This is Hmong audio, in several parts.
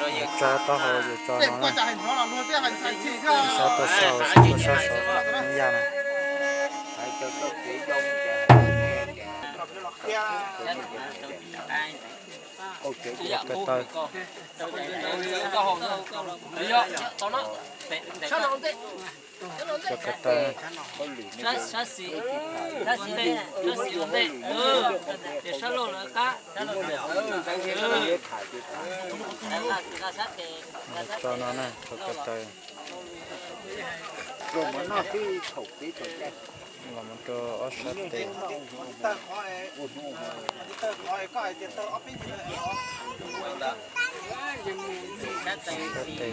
Tso taub hau yus tso no na. Sab tuaj saud, sab tuaj sab saud, sab saud, yaj na. Cov ko taw. Cov ko taw. Tso no na, cov ko taw. Los mus rau ob sab tes. Sab tes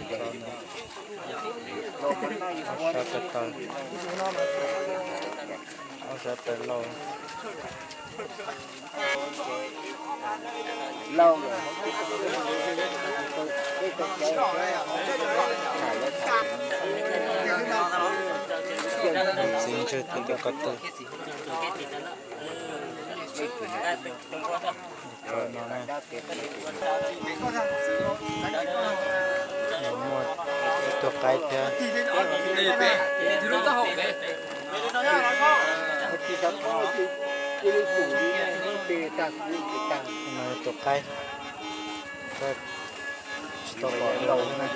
tso no. Ob sab ko taw. Ob sab taw lauj. Txiv ntswg tus ko taw. Muaj ib tug qaib thiab. Tus qaib, tsis tau pom dua li na.